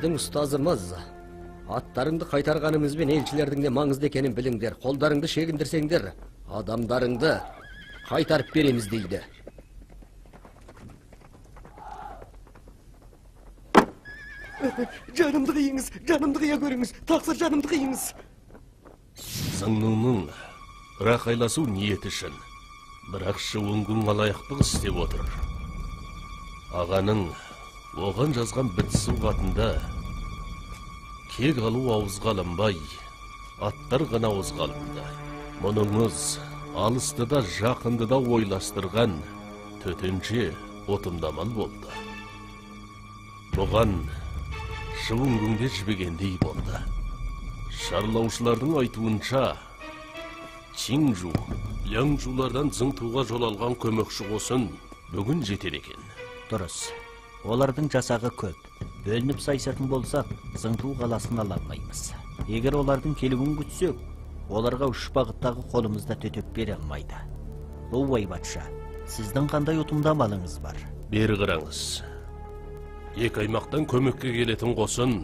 Біздің ұстазымыз, аттарыңды қайтарғанымызбен елшілердің де маңызды екенін біліңдер. Қолдарыңды шегіндірсеңдер, адамдарыңды қайтарып береміз дейді. Жанымды қиыңыз, жанымды қия көріңіз, тақсыр, жанымды қиыңыз. Зыңныңның рақайласу ниеті шын, бірақ Шыуынгүң алаяқтық істеп отыр. Ағаның оған жазған бітісу хатында кек алу ауызға алынбай, аттар ғана ауызға алынды. Мұныңыз алысты да жақынды да ойластырған төтенше ұтымдамал болды. Бұған Шыуынгүң де жібігендей болды. Шарлаушылардың айтуынша, Чинжу, Ляңжулардан Зыңтуға жол алған көмекші қосын бүгін жетер екен. Дұрыс. Олардың жасағы көп. Бөлініп сайысатын болсақ, Зыңту қаласын ала алмаймыз. Егер олардың келуін күтсек, оларға үш бағыттағы қолымызда төтеп бере алмайды. Лоуай патша, сіздің қандай ұтымды амалыңыз бар? Бері қараңыз. Екі аймақтан көмекке келетін қосын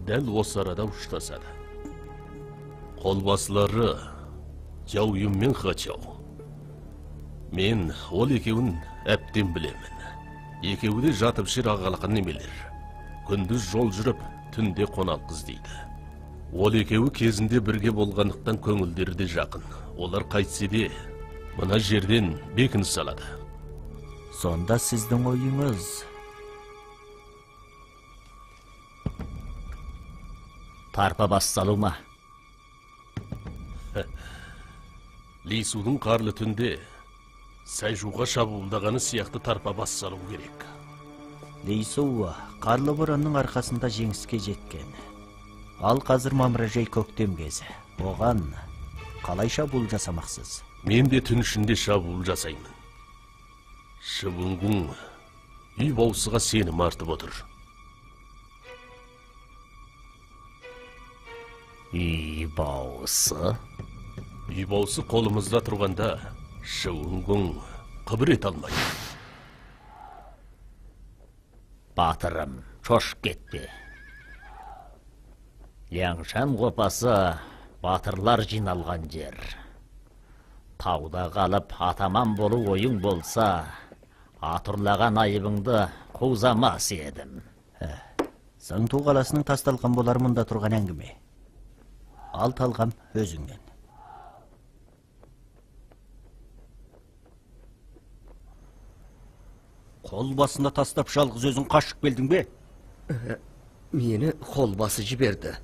дәл осы арада ұштасады. Қолбасылары Жау Юн мен Хачау. Мен ол екеуін әбден білемін. Екеуі де жатып жер ағалықын немелер. Күндіз жол жүріп, түнде қоналқы іздейді. Ол екеуі кезінде бірге болғандықтан көңілдері де жақын. Олар қайтсе де мына жерден бекініс салады. Сонда сіздің ойыңыз тарпа бас салу ма? Лисудың қарлы түнде Сайжуға шабуылдағаны сияқты тарпа бас салу керек. Лису қарлы боранның арқасында жеңіске жеткен. Ал қазір мамыражай көктем кезі. Оған қалай шабуыл жасамақсыз? Мен де түн ішінде шабуыл жасаймын. Шыбынгүң үй баусыға сенім артып отыр. Үй баусы? Үй баусы қолымызда тұрғанда Шыуынгүң қыбыр ете алмайды. Батырым, шошып кетпе. Ляңшан қопасы батырлар жиналған жер. Тауда қалып атаман болу ойың болса, атұрлаған айыбыңды қузамас едім. Зыңту қаласының тасталған болар мұнда тұрған әңгіме. Ал талғам өзіңнен. Қол басында тастап жалғыз өзің қашып келдің бе? Мені қол басы жіберді.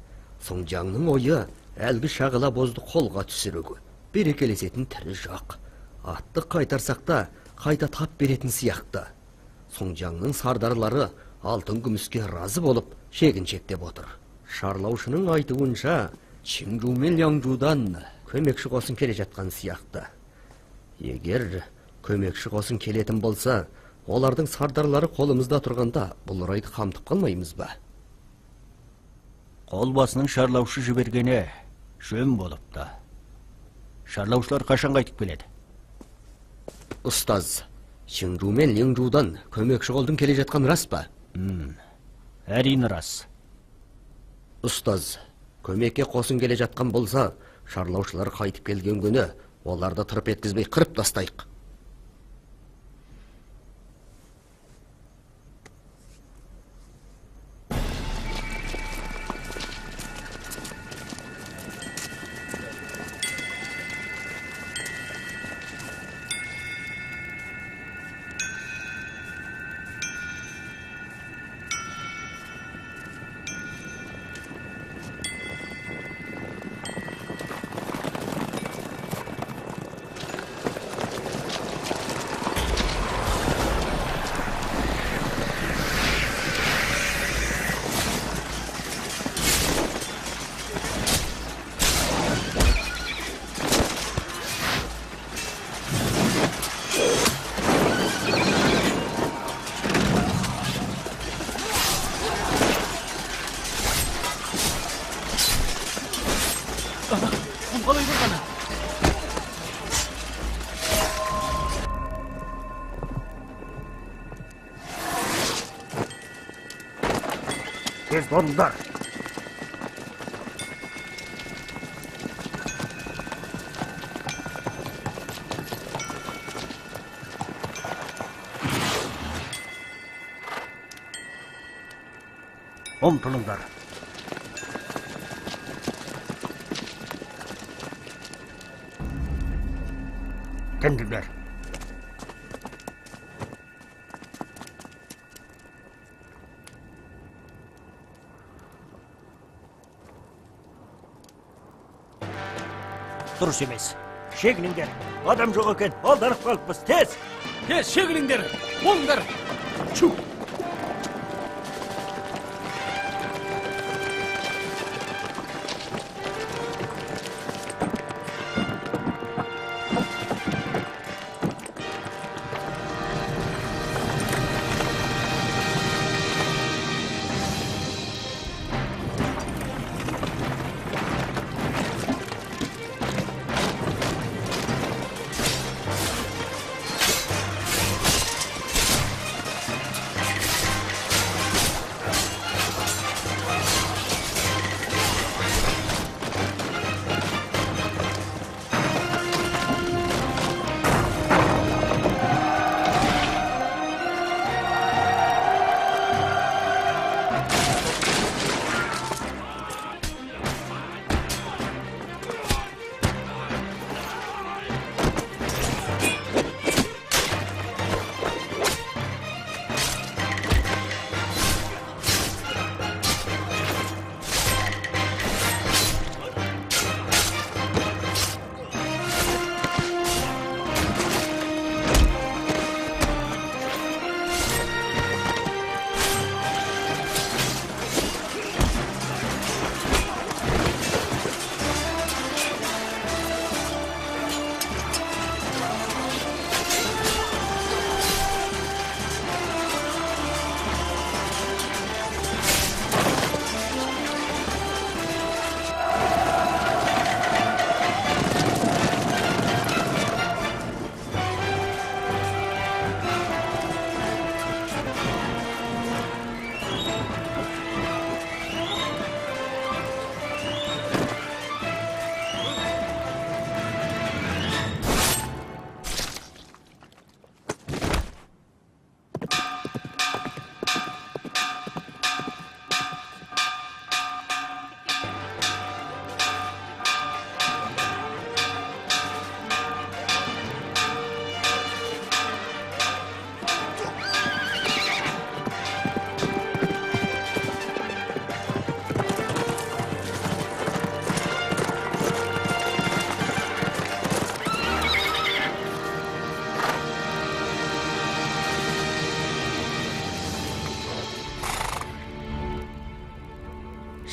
Соңжаңның ойы әлгі шағала бозды қолға түсіруге. Берекелесетін тірі жоқ. Атты қайтарсақ та қайта тап беретін сияқты. Соңжаңның сардарлары алтын күміске разы болып шегіншектеп отыр. Шарлаушының айтуынша, Чинжу мен Ляңжудан көмекші қосын келе жатқан сияқты. Егер көмекші қосын келетін болса, олардың сардарлары қолымызда тұрғанда бұл орайды қамтып қалмаймыз ба? Қол басының шарлаушы жібергені жөн болыпты. Шарлаушылар қашан қайтып келеді? Ұстаз, Чинжу мен Ляңжудан көмекші қолдың келе жатқан рас па? Әрине рас. Ұстаз, көмекке қосын келе жатқан болса, шарлаушылар қайтып келген күні оларды тырп еткізбей қырып тастайық. Тез болыңдар. Ұмтылыңдар. Тіндіңдер. Дұрыс емес. Шегініңдер. Адам жоқ екен. Алданып қалыппыз. Тез! Тез шегініңдер. Болыңдар. Чу!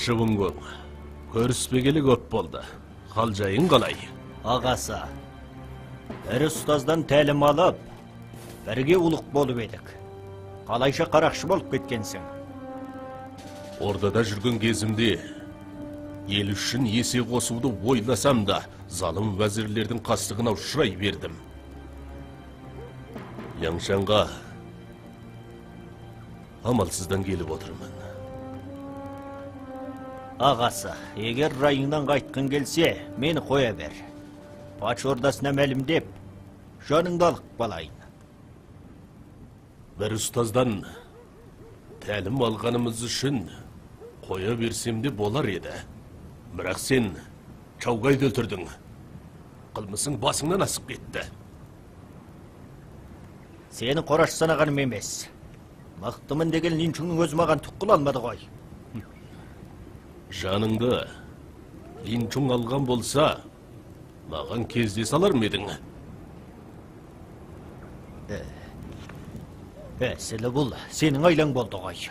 Шыбынгөң, көріспегелі көп болды. Хал жайың қалай? Ағасы, бір ұстаздан тәлім алып, бірге ұлық болып едік. Қалайша қарақшы болып кеткенсің? Ордада жүрген кезімде ел үшін есе қосуды ойласам да, залым уәзірлердің қастығына ұшырай бердім. Яңшанға амалсыздан келіп отырмын. Ағасы, егер райыңнан қайтқың келсе, мені қоя бер. Патша ордасына мәлімдеп, жаныңды алып қалайын. Бір ұстаздан тәлім алғанымыз үшін қоя берсем де болар еді. Бірақ сен Чаугайды өлтірдің. Қылмысың басыңнан асып кетті. Сені қораш санағаным емес. Мықтымын деген Линчуңның өзі маған түк қыла алмады ғой. Жаныңды Линчуң алған болса, маған кездесе алар ма едің? Әсілі бұл сенің айлаң болды ғой.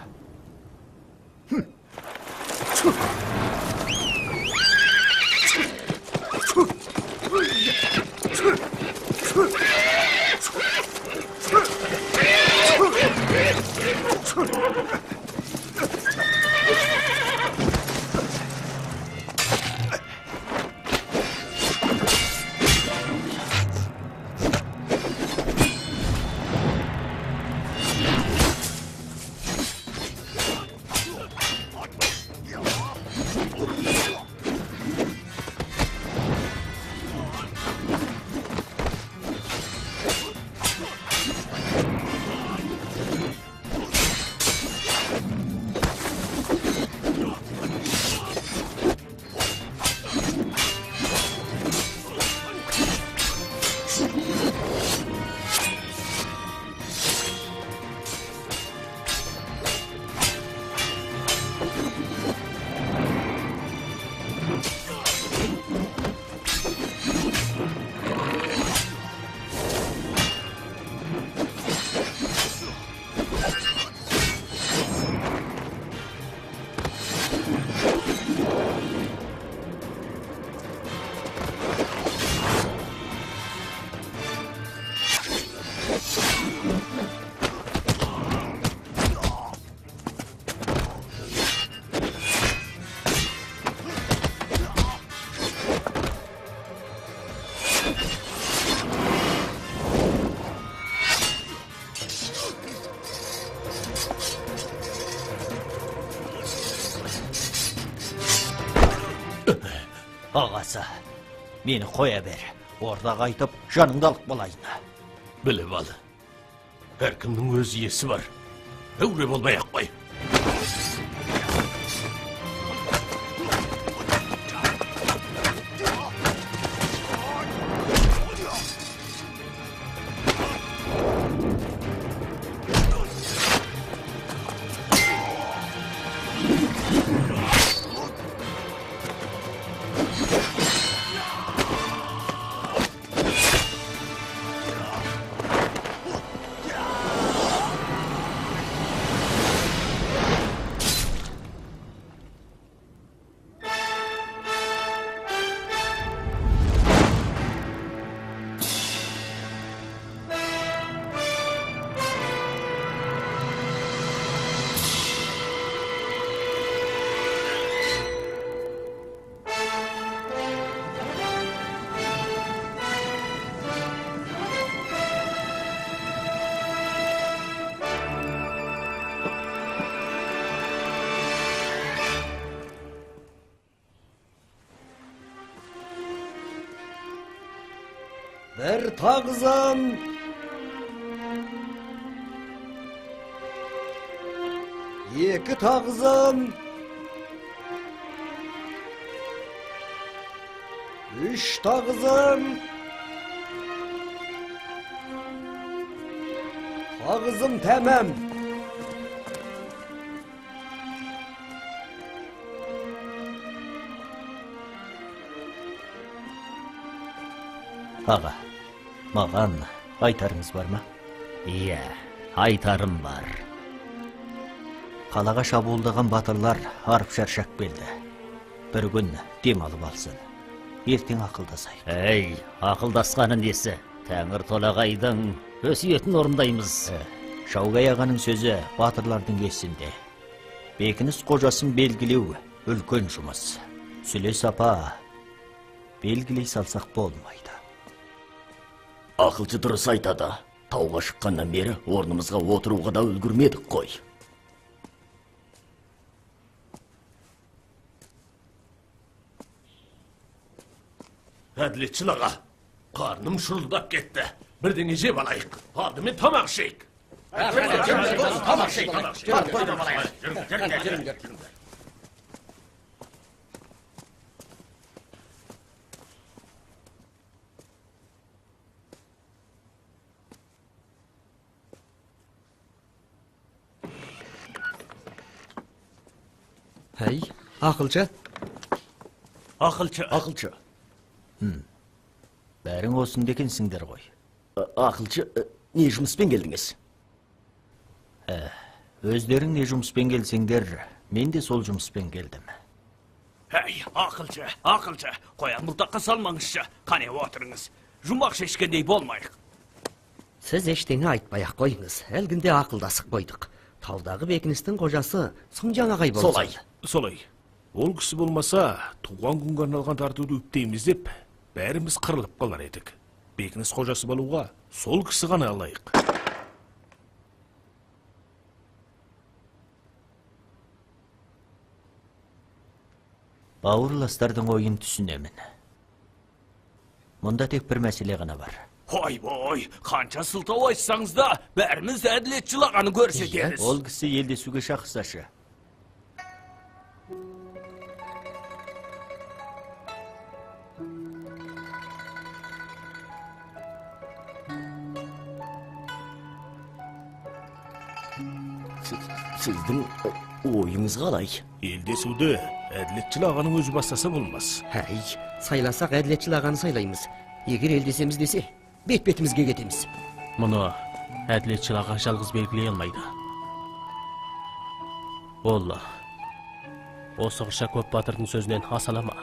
Ағасы, мені қоя бер. Ордаға айтып, жаныңды алып қалайын. Біліп ал. Әркімнің өз иесі бар. Әуре болмай ақ қой. Бір тағзым. Екі тағзым. Үш тағзым. Тағзым тәмам. Аға, маған айтарыңыз бар ма? Иә, айтарым бар. Қалаға шабуылдаған батырлар арып шаршап келді. Бір күн демалып алсын. Ертең ақылдасайық. Әй, ақылдасқаны несі? Тәңір Толағайдың өсиетін орындаймыз. Шаугай ағаның сөзі батырлардың есінде. Бекініс қожасын белгілеу үлкен жұмыс. Сүле сапа белгілей салсақ болмайды. Ақылшы дұрыс айтады. Тауға шыққаннан бері орнымызға отыруға да үлгермедік қой. Әділетшіл аға, қарным шұрылдап кетті. Бірдеңе жеп алайық. Алдымен тамақ ішейік. Тамақ ішейік. Әй, ақылшы. Ақылшы. Ақылшы. Бәрің осында екенсіңдер ғой. Ақылшы, не жұмыспен келдіңіз? Өздерің не жұмыспен келсеңдер, мен де сол жұмыспен келдім. Әй, ақылшы, ақылшы, қоян бұлтаққа салмаңызшы. Қане отырыңыз. Жұмақ шешкендей болмайық. Сіз ештеңе айтпай ақ қойыңыз. Әлгінде ақылдасып қойдық. Таудағы бекіністің қожасы Сұңжан ағай болсын. Солай. Солай. Ол кісі болмаса, туған күнге арналған тартуды үптейміз деп, бәріміз қырылып қалар едік. Бекініс қожасы болуға сол кісі ғана лайық. Бауырластардың ойын түсінемін. Мұнда тек бір мәселе ғана бар. Ой-бой, қанша сылтау айтсаңыз да, бәріміз әділетшіл ағаны көрсетеміз. Ол кісі елдесуге шақырсашы. Сіздің ойыңыз қалай? Елдесуді әділетшіл ағаның өзі бастаса болмас. Әй, сайласақ әділетшіл ағаны сайлаймыз. Егер елдесеміз десе, бет-бетімізге кетеміз. Мұны әділетшіл аға жалғыз белгілей алмайды. Ол осы қырша көп батырдың сөзінен аса ала ма?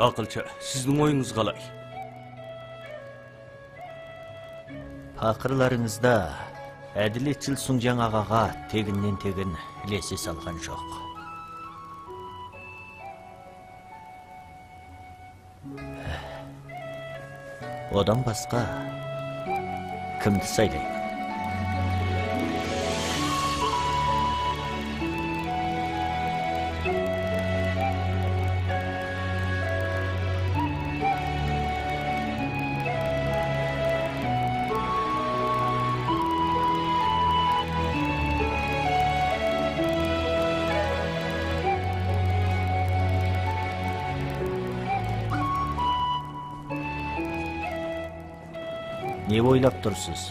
Ақылшы, сіздің ойыңыз қалай? Пақырларыңызда әділетшіл Сұңжан ағаға тегіннен тегін ілесе салған жоқ. Одан басқа Кімді сайлаймын? Не ойлап тұрсыз?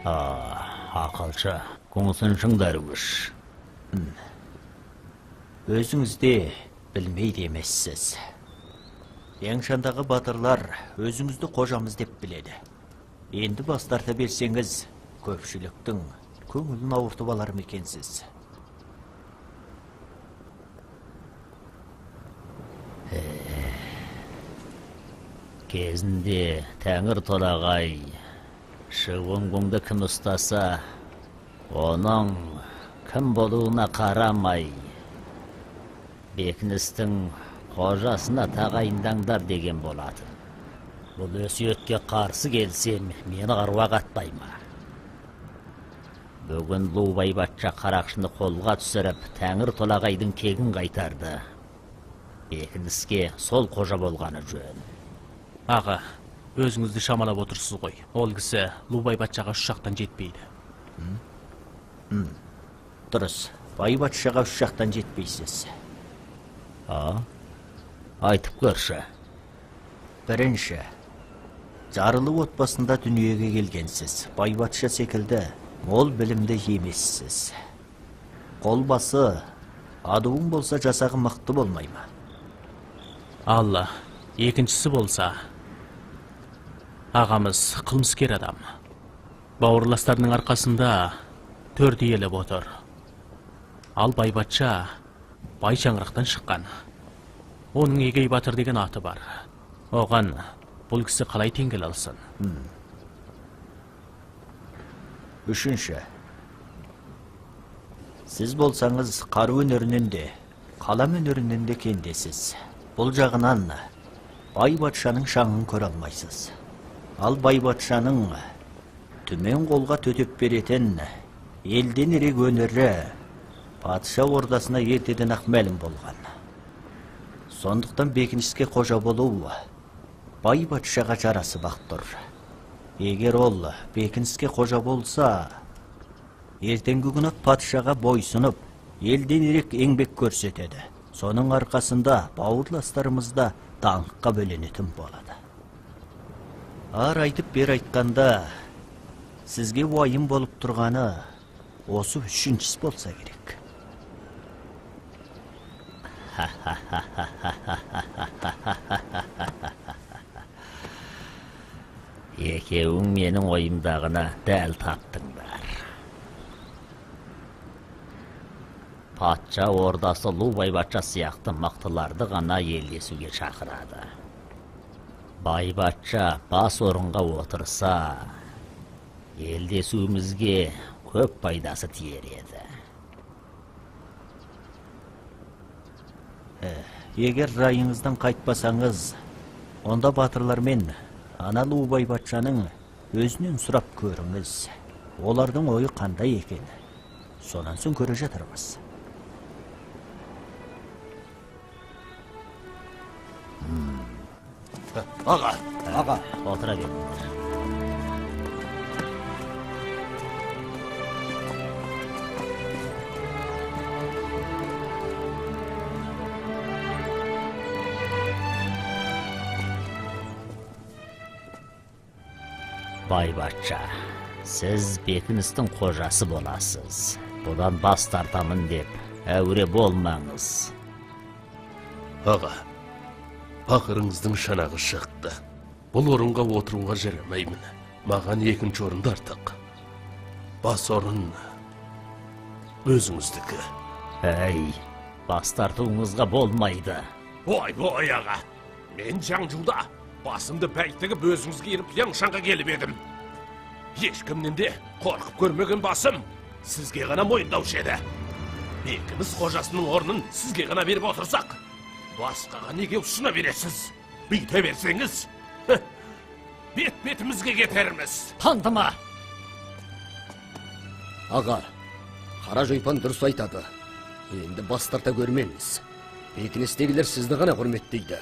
Ақылшы, Гуңсыншың дәруіш. Өзіңіз де білмейді емессіз. Яңшандағы батырлар өзіңізді қожамыз деп біледі. Енді бас тарта берсеңіз, көпшіліктің көңілін ауыртып алар ма екенсіз? Кезінде Тәңір Толағай Шыуыңгүңді кім ұстаса, оның кім болуына қарамай, бекіністің қожасына тағайындаңдар деген болатын. Бұл өсиетке қарсы келсем, мені аруақ атпай ма? Бүгін Лубай патша қарақшыны қолға түсіріп, Тәңір Толағайдың кегін қайтарды. Бекініске сол қожа болғаны жөн. Аға, өзіңізді шамалап отырсыз ғой. Ол кісі Лубай патшаға үш жақтан жетпейді. Дұрыс, бай патшаға үш жақтан жетпейсіз. Айтып көрші. Бірінші, жарлы отбасында дүниеге келгенсіз. Бай патша секілді мол білімді емессіз. Қолбасы адуың болса жасағы мықты болмай ма? Алла, екіншісі болса, ағамыз қылмыскер адам. Бауырластарының арқасында төрді иелеп отыр. Ал бай патша бай шаңырақтан шыққан. Оның Егей батыр деген аты бар. Оған бұл кісі қалай тең келе алсын? Үшінші, сіз болсаңыз қару өнерінен де, қалам өнерінен де кендесіз. Бұл жағынан бай патшаның шаңын көре алмайсыз. Ал бай патшаның түмен қолға төтеп беретін елден ерек өнері патша ордасына ертеден ақ мәлім болған. Сондықтан бекініске қожа болу бай патшаға жарасып ақ тұр. Егер ол бекініске қожа болса, ертеңгі күні патшаға бойсұнып, елден ерек еңбек көрсетеді. Соның арқасында бауырластарымыз да даңққа бөленетін болады. Ар айтып бер айтқанда, сізге уайым болып тұрғаны осы үшіншісі болса керек. Екеуің менің ойымдағыны дәл таптыңдар. Патша ордасы Лубай патша сияқты мықтыларды ғана елдесуге шақырады. Бай патша бас орынға отырса, елдесуімізге көп пайдасы тиер еді. Егер райыңыздан қайтпасаңыз, онда батырлармен ана Лубай патшаның өзінен сұрап көріңіз. Олардың ойы қандай екен? Сонан соң көре жатармыз. Аға, аға, отыра беріңдер. Бай патша, сіз бекіністің қожасы боласыз. Бұдан бас тартамын деп әуре болмаңыз. Аға, пақырыңыздың шанағы шықты. Бұл орынға отыруға жарамаймын. Маған екінші орынды артық. Бас орын өзіңіздікі. Әй, бас тартуыңызға болмайды. Ой, ой, аға, мен Жаңжуда басымды бәйт тігіп өзіңізге еріп Яңшанға келіп едім. Ешкімнен де қорқып көрмеген басым сізге ғана мойындаушы еді. Бекініс қожасының орнын сізге ғана беріп отырсақ, басқаға неге ұсына бересіз? Бүйте берсеңіз, бет-бетімізге кетерміз. Тантыма! Аға, Қара Жойпан дұрыс айтады. Енді бас тарта көрмеңіз. Бекіністегілер сізді ғана құрметтейді.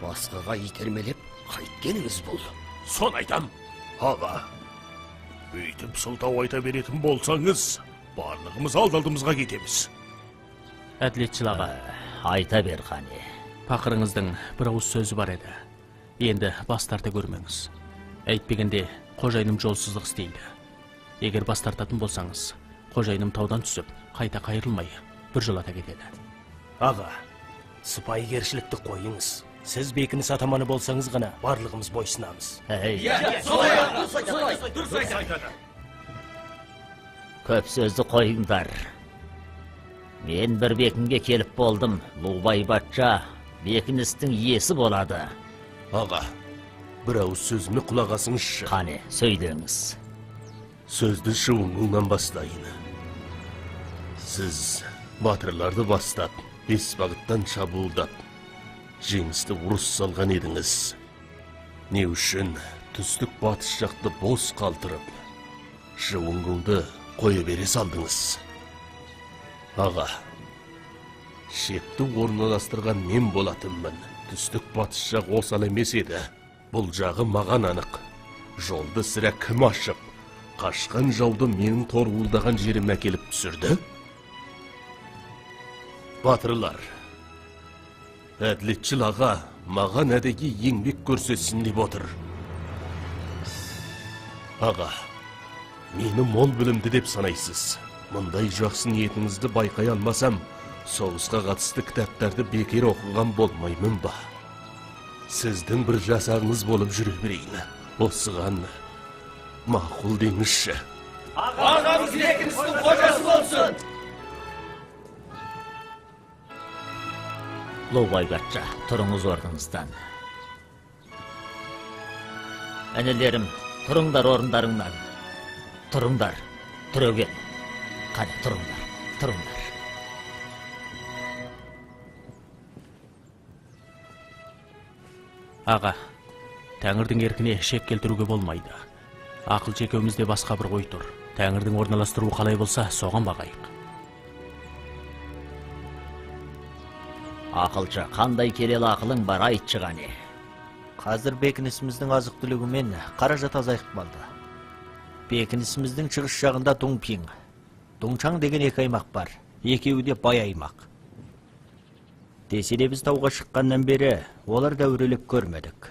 Басқаға итермелеп қайткеніңіз бұл. Соны айтам. Аға, өйтіп сылтау айта беретін болсаңыз, барлығымыз алды-алдымызға кетеміз. Әділетшіл аға. Айта бер қане. Пақырыңыздың бір ауыз сөзі бар еді. Енді бас тарта көрмеңіз. Әйтпегенде қожайыным жолсыздық істейді. Егер бас тартатын болсаңыз, қожайыным таудан түсіп, қайта қайырылмай, бір жолата кетеді. Аға, сыпайыгершілікті қойыңыз. Сіз бекініс атаманы болсаңыз ғана барлығымыз бойсынамыз. Көп сөзді қойыңдар. Мен бір бекінге келіп болдым. Лубай патша бекіністің иесі болады. Аға, бір ауыз сөзіме құлақ асыңызшы. Қане, сөйлеңіз. Сөзді Шыуыңнан бастайын. Сіз батырларды бастап, бес бағыттан шабуылдап, жеңісті ұрыс салған едіңіз. Не үшін түстік батыс жақты бос қалдырып, Шыуыңды қоя бере салдыңыз? Аға, шепті орналастырған мен болатынмын. Түстік батыс жақ осал емес еді. Бұл жағы маған анық. Жолды сірә кім ашып, қашқан жауды менің торуылдаған жеріме әкеліп түсірді? Батырлар, әділетшіл аға маған әдеги еңбек көрсетсін деп отыр. Аға, мені мол білімді деп санайсыз. Мұндай жақсы ниетіңізді байқай алмасам, соғысқа қатысты кітаптарды бекер оқыған болмаймын ба? Сіздің бір жасағыңыз болып жүре берейін. Осыған мақұл деңізші. Ағамыз бекіністің қожасы болсын! Лубай патша, тұрыңыз орныңыздан. Інілерім, тұрыңдар орындарыңнан. Тұрыңдар, түрегел. Қане, тұрыңдар, тұрыңдар. Аға, тәңірдің еркіне шек келтіруге болмайды. Ақылшы екеумізде басқа бір ой тұр. Тәңірдің орналастыруы қалай болса, соған бағайық. Ақылшы, қандай келелі ақылың бар, айтшы қане. Қазір бекінісіміздің азық-түлігімен қаражат азайып қалды. Бекінісіміздің шығыс жағында Дуңпиң, Дуңчаң деген екі аймақ бар. Екеуі де бай аймақ. Десе де біз тауға шыққаннан бері олар дәурелеп көрмедік.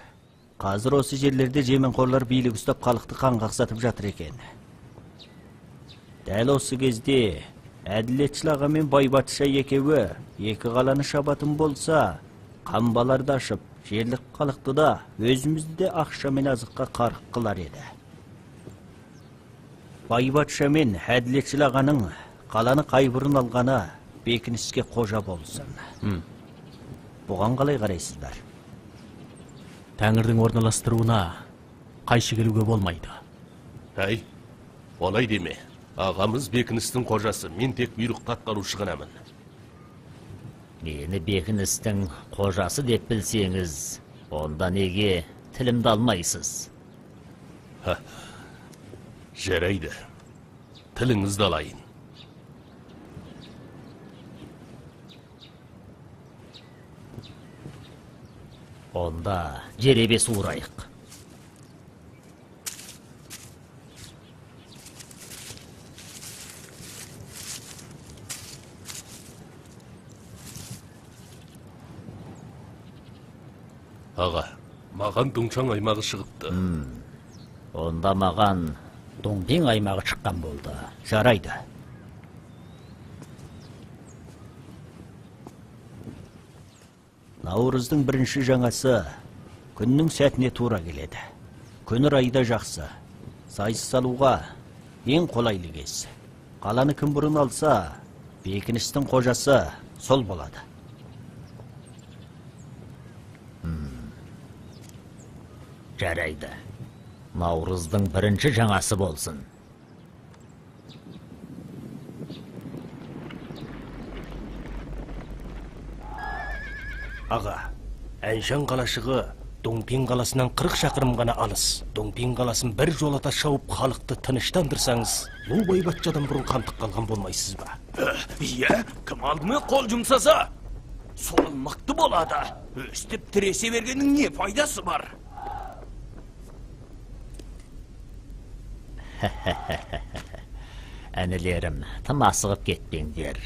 Қазір осы жерлерде жеменқорлар билік ұстап халықты қан қақсатып жатыр екен. Дәл осы кезде әділетшіл аға мен Байбатша екеуі екі қаланы шабатын болса, қамбаларды ашып, жерлік халықты да, өзімізді де ақша мен азыққа қарық қылар еді. Байбатша мен әділетшіл ағаның қаланы қай бұрын алғаны бекініске қожа болсын. Бұған қалай қарайсыздар? Тәңірдің орналастыруына қайшы келуге болмайды. Әй, олай деме. Ағамыз бекіністің қожасы, мен тек бұйрықты атқарушы ғанамын. Мені бекіністің қожасы деп білсеңіз, онда неге тілімді алмайсыз? Жарайды, тіліңізді алайын. Онда жеребе суырайық. Аға, маған Дуңчаң аймағы шығыпты. Онда маған Дуңпиң аймағы шыққан болды. Жарайды. Наурыздың бірінші жаңасы күннің сәтіне тура келеді. Күн райы да жақсы. Сайыс салуға ең қолайлы кез. Қаланы кім бұрын алса, бекіністің қожасы сол болады. Жарайды. Наурыздың бірінші жаңасы болсын. Аға, Әншан қалашығы Доңпин қаласынан 40 шақырым ғана алыс. Доңпин қаласын бір жолата шауып халықты тыныштандырсаңыз, Лу байбатшадан бұрын қамтып қалған болмайсыз ба? Иә, кім алдымен қол жұмсаса, сол мықты болады. Өстіп тіресе бергеннің не пайдасы бар? Інілерім, тым асығып кетпеңдер.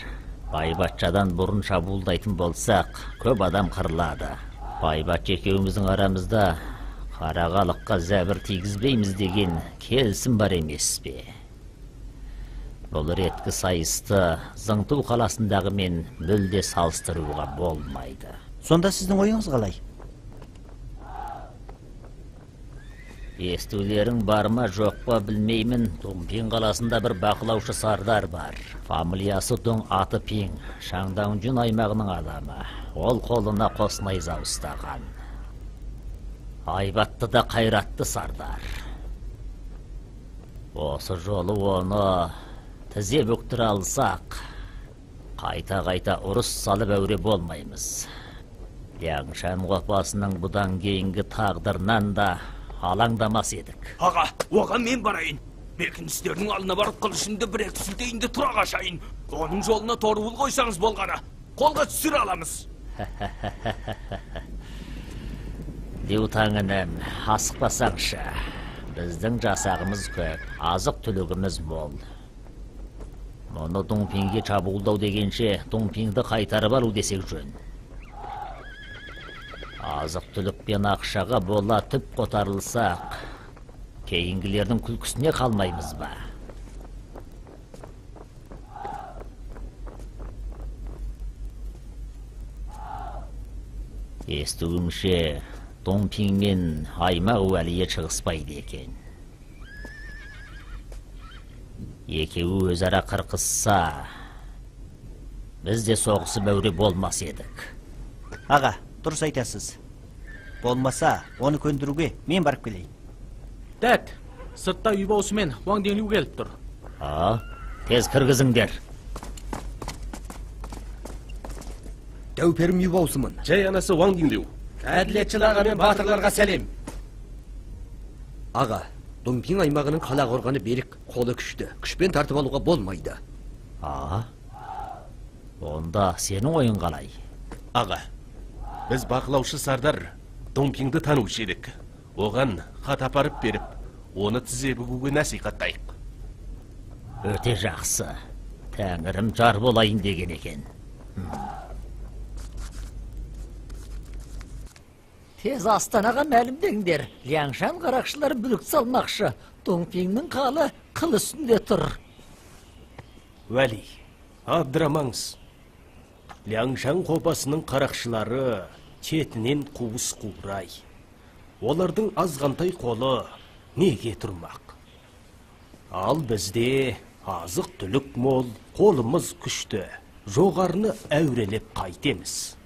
Байбатшадан бұрын шабуылдайтын болсақ, көп адам қырылады. Байбатша екеуміздің арамызда қара халыққа зәбір тигізбейміз деген келісім бар емес пе? Бұл реткі сайысты Зыңту қаласындағымен мүлде салыстыруға болмайды. Сонда сіздің ойыңыз қалай? Естулерің бар ма, жоқ па білмеймін. Доңпин қаласында бір бақылаушы сардар бар. Фамилиясы Доң, аты Пиң, Шаңдаунжун аймағының адамы. Ол қолына қос найза ұстаған. Айбатты да қайратты сардар. Осы жолы оны тізе бүктіре алсақ, қайта-қайта ұрыс салып әуре болмаймыз. Ляңшан қопасының бұдан кейінгі тағдырынан да алаңдамас едік. Аға, оған мен барайын. Бекіністердің алдына барып қылышымды бір екі сілтейін де тұра қашайын. Оның жолына торуыл қойсаңыз болғаны, қолға түсіре аламыз. Диутаң інім, асықпасаңшы. Біздің жасағымыз көп, азық-түлігіміз мол. Мұны Доңпинге шабуылдау дегенше, Доңпинді қайтарып алу десек жөн. Азық-түлік пен ақшаға бола түп қотарылсақ, кейінгілердің күлкісіне қалмаймыз ба? Естуімше, Доңпин мен аймақ уәлиі шығыспайды екен. Екеуі өзара қырқысса, біз де соғысып әуре болмас едік. Аға, дұрыс айтасыз. Болмаса, оны көндіруге мен барып келейін. Дәт, сыртта үй баусымен Уаң Денлю келіп тұр. А, тез кіргізіңдер. Дәуперім үй баусымын. Жай анасы Уаң Денлю. Әділетшіл аға мен батырларға сәлем. Аға, Доңпин аймағының қала қорғаны берік, қолы күшті. Күшпен тартып алуға болмайды. А, онда сенің ойың қалай? Аға, біз бақылаушы сардар Доңпинді танушы едік. Оған хат апарып беріп, оны тізе бүгуге насихаттайық. Өте жақсы. Тәңірім жар болайын деген екен. Тез Астанаға мәлімдеңдер. Ляңшан қарақшылар бүлік салмақшы. Доңпиннің қалы қыл үстінде тұр. Уәли, абдырамаңыз. Ляңшан қопасының қарақшылары четінен қуыс қурай. Олардың азғантай қолы неге тұрмақ? Ал бізде азық-түлік мол, қолымыз күшті. Жоғарыны әурелеп қайтеміз.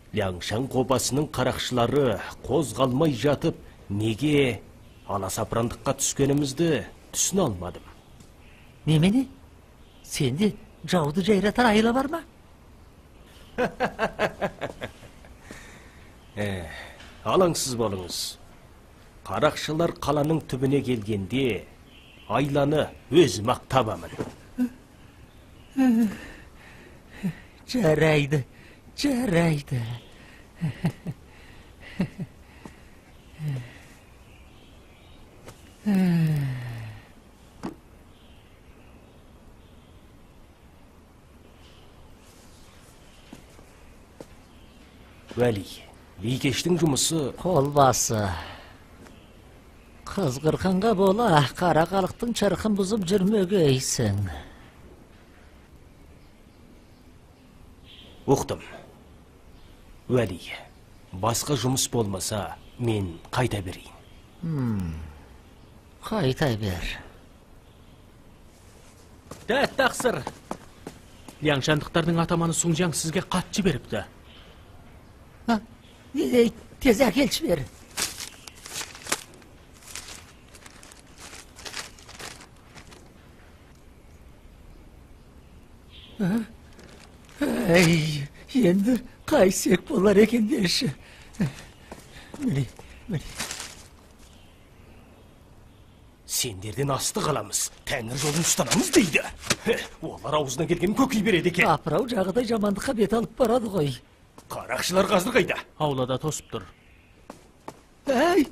Ляңшан қопасының қарақшылары қозғалмай жатып, неге аласапырандыққа түскенімізді түсіне алмадым. Немене? Сенде жауды жайратар айла бар ма? Алаңсыз болыңыз. Қарақшылар қаланың түбіне келгенде айланы өзім-ақ табамын. Жарайды. Жарайды. Уәли, бикештің жұмысы қолбасы. Қыз қырқынға бола қара халықтың шырқын бұзып жүрмегейсің. Ұқтым. Уәли, басқа жұмыс болмаса, мен қайта берейін. Қайта бер. Дәт тақсыр. Ляңшандықтардың атаманы Сунжаң сізге хат жіберіпті. Тез әкелші бер. Әй, енді қайсек болар екен деші. Міне, міне. Сендерден астық аламыз, тәңір жолын ұстанамыз дейді. Олар аузына келгенін көкей береді екен. Апырау, жағдай жамандыққа бет алып барады ғой. Қарақшылар қазір қайда? Аулада тосып тұр. Әй!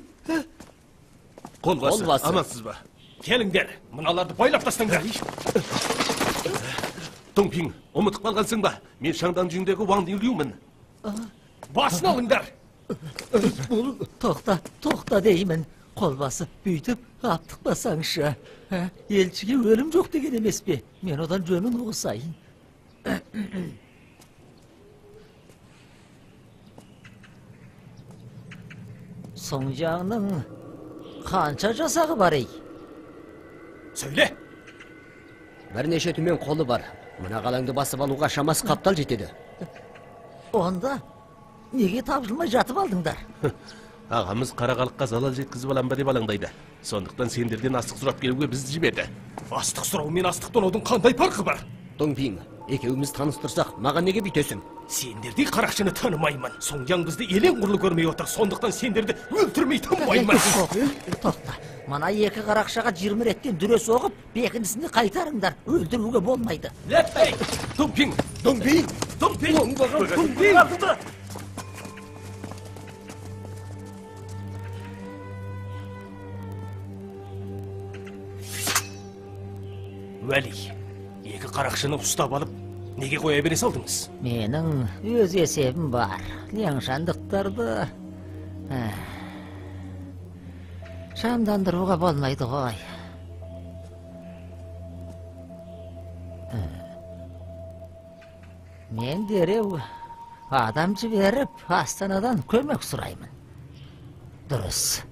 Қолбасы, амансыз ба? Келіңдер, мыналарды байлап тастаңдар. Доңпиң, ұмытып қалғансың ба? Мен Шаңдан жүндегі Ваң Дилюмін. Басын алыңдар! Тоқта, тоқта деймін. Қолбасы, бүйтіп аптықпасаңшы. Елшіге өлім жоқ деген емес пе? Мен одан жөнін ұғысайын. Соңжаңның қанша жасағы бар ей? Сөйле! Бірнеше түмен қолы бар. Мына қалаңды басып алуға шамасы қаптал жетеді. Онда неге тапжылмай жатып алдыңдар? Ағамыз қарақалыққа залал жеткізіп алам ба деп алаңдайды. Сондықтан сендерден астық сұрап келуге бізді жіберді. Астық сұрау мен астық тонаудың қандай парқы бар? Доңпиң, екеуміз таныс тұрсақ, маған неге бүйтесің? Сендердей қарақшыны танымаймын. Соңжаң бізді елең құрлы көрмей отыр. Сондықтан сендерді өлтірмей тынбаймын. Тоқта. Мына екі қарақшаға 20 реттен дүре соғып, бекінісіне қайтарыңдар. Өлтіруге болмайды. Ләппей! Доңпиң! Доңпиң! Доңпиң! Доңпиң! Уәли, екі қарақшыны ұстап алып, неге қоя бере салдыңыз? Менің өз есебім бар. Леңшандықтарды шамдандыруға болмайды ғой. Мен дереу адам жіберіп, Астанадан көмек сұраймын. Дұрыс.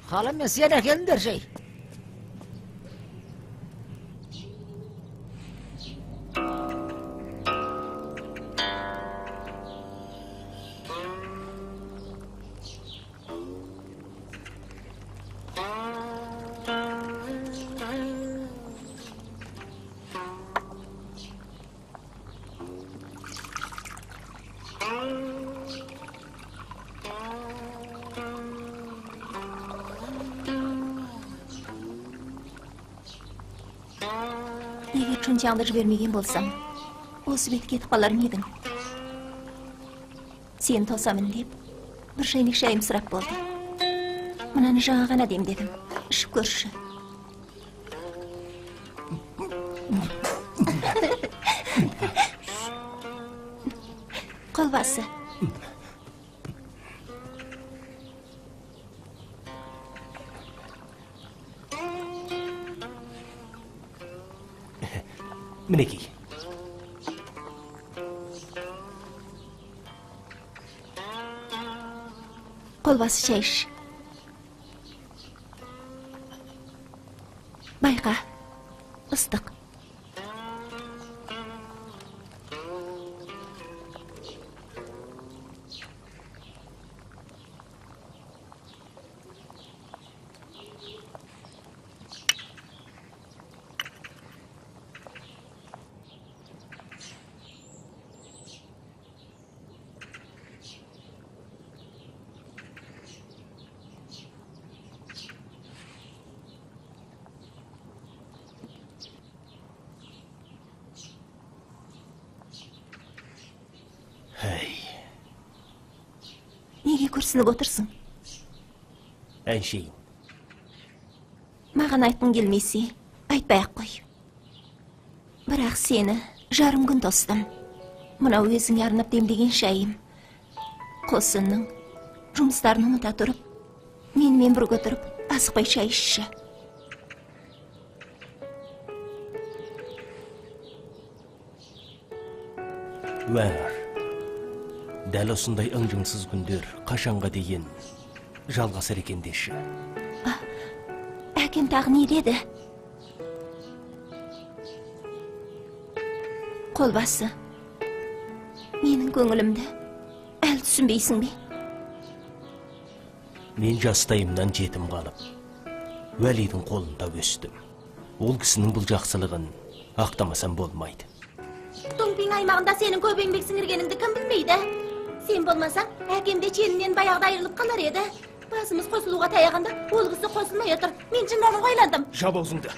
Қалам мен сен әкеліңдер жей. Егер Чунчаңды жібермеген болсам, осы бетке кетіп қалар ма едің? Сені тосамын деп, бір шайнек шайым сұрап болды. Мынаны жаңа ғана демдедім. Ішіп көрші. Қолбасы. Мінекей. Қолбасы шай іш. Байқа, ыстық. Неге күрсініп отырсың? Әншейін. Маған айтқың келмесе, айтпай-ақ қой. Бірақ сені жарым күн тостым. Мынау өзіңе арнап демдеген шайым. Қосынның жұмыстарын ұмыта тұрып, менімен бірге отырып, асықпай шай ішші. Уәңір. Дәл осындай ыңжыңсыз күндер қашанға дейін жалғасар екен деші. Әкем тағы не деді? Қолбасы, менің көңілімді әлі түсінбейсің бе? Мен жастайымнан жетім қалып, Уәлидің қолында өстім. Ол кісінің бұл жақсылығын ақтамасам болмайды. Доңпиң аймағында сенің көп еңбек сіңіргеніңді кім білмейді? Сен болмасаң, әкем де келіннен баяғыда айырылып қалар еді. Басымыз қосылуға таяғанда, ол кісі қосылмай отыр. Мен жындануға айландым. Жап аузыңды.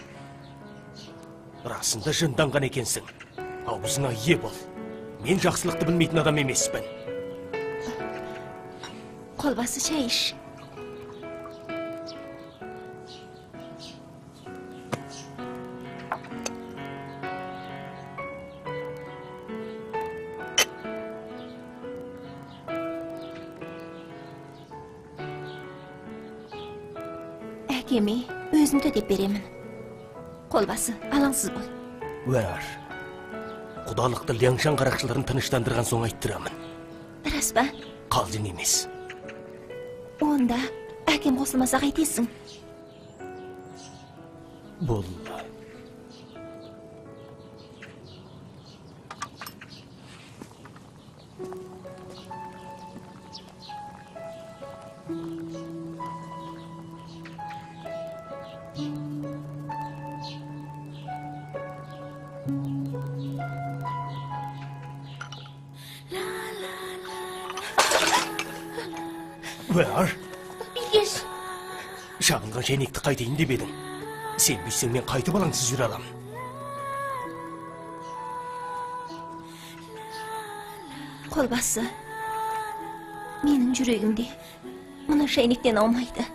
Расында жынданған екенсің. Аузыңа ие бол. Мен жақсылықты білмейтін адам емеспін. Қолбасы, шай іш. Әкеме өзім төтеп беремін. Қолбасы, алаңсыз бол. Уәр, құдалықты Ляңшан қарақшыларын тыныштандырған соң айттырамын. Рас па? Қалжың емес. Онда әкем қосылмаса қайтесің? Бұл... Уәр! Бикеш! Шағынған шәйнекті қайтайын деп едің. Сен бүйтсең мен қайтып алаңсыз жүре аламын. Қолбасы, менің жүрегімде мына шәйнектен аумайды.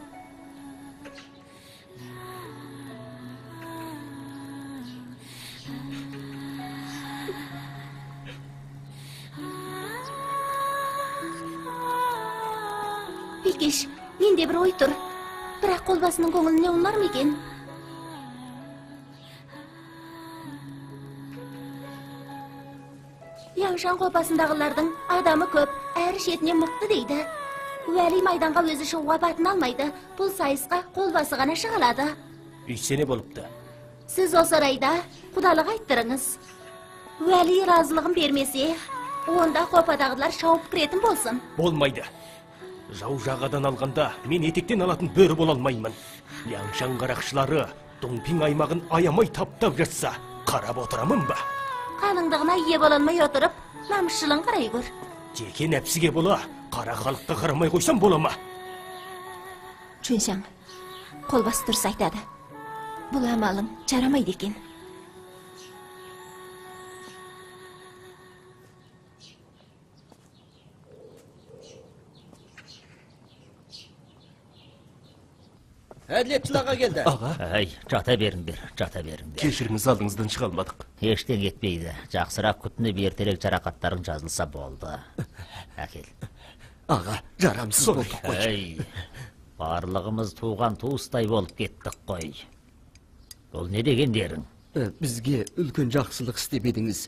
Бикеш, менде бір ой тұр. Бірақ қолбасының көңіліне ұнар ма екен? Ляңшан қопасындағылардың адамы көп, әрі шетінен мықты дейді. Уәли майданға өзі шығуға батын алмайды. Бұл сайысқа қолбасы ғана шыға алады. Өйтсе не болыпты? Сіз осы орайда құдалық айттырыңыз. Уәли разылығын бермесе, онда қопадағылар шауып кіретін болсын. Болмайды. Жау жағадан алғанда, мен етектен алатын бөрі бола алмаймын. Ляңшан қарақшылары Доңпиң аймағын аямай таптап жатса, қарап отырамын ба? Қалыңдығына ие бола алмай отырып, намысшылын қарай көр. Жеке нәпсіге бола, қара халыққа қарамай қойсам бола ма? Чүншаң, қолбасы дұрыс айтады. Бұл амалың жарамайды екен. Әділетшіл аға келді. Аға. Әй, жата беріңдер, жата беріңдер. Кешіріңіз, алдыңыздан шыға алмадық. Ештеңе етпейді. Жақсырақ күтініп, ертерек жарақаттарың жазылса болды. Әкел. Аға, жарамсыз болдық қой. Әй, барлығымыз туған туыстай болып кеттік қой. Бұл не дегендерің? Бізге үлкен жақсылық істеп едіңіз.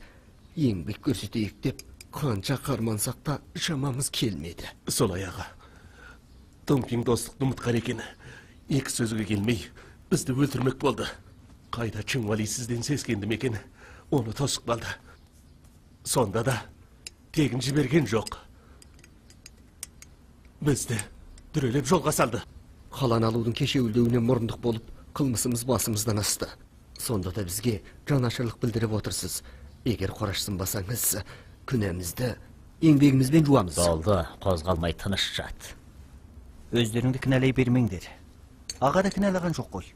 Еңбек көрсетейік деп қанша қармансақ та шамамыз келмеді. Солай аға. Доңпиң достықты ұмытқан екен. Екі сөзге келмей, бізді өлтірмек болды. Қайда Чыңвали сізден сескенді ме екен, оны тосып қалды. Сонда да тегін жіберген жоқ. Бізді дүрелеп жолға салды. Қаланы алудың кешеуілдеуіне мұрындық болып, қылмысымыз басымыздан асты. Сонда да бізге жанашырлық білдіріп отырсыз. Егер қорашсынбасаңыз, күнәмізді еңбегімізбен жуамыз. Болды, қозғалмай тыныш жат. Өздеріңді кінәлай бермеңдер. Аға да кінәлаған жоқ қой.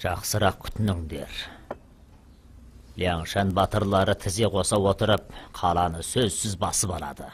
Жақсырақ күтініңдер. Ляңшан батырлары тізе қоса отырып, қаланы сөзсіз басып алады.